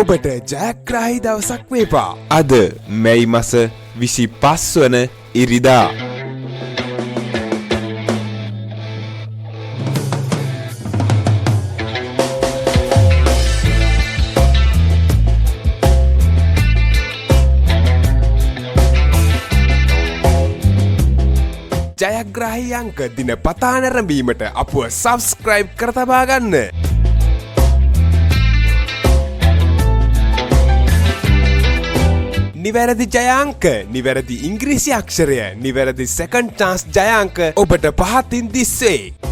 ඔබට ජයග්‍රාහී දවසක් වේවා. අද මැයි මස 25 වන ඉරිදා. ජයග්‍රාහී අංක දින පතා නැරඹීමට අපව සබස්ක්‍රයිබ් කර තබා ගන්න. නිවැරදි ජයාංක, නිවැරදි ඉංග්‍රීසි අක්ෂරය, නිවැරදි සෙකන්ඩ් චාන්ස් ජයාංක ඔබට පහතින් දිස්වේ.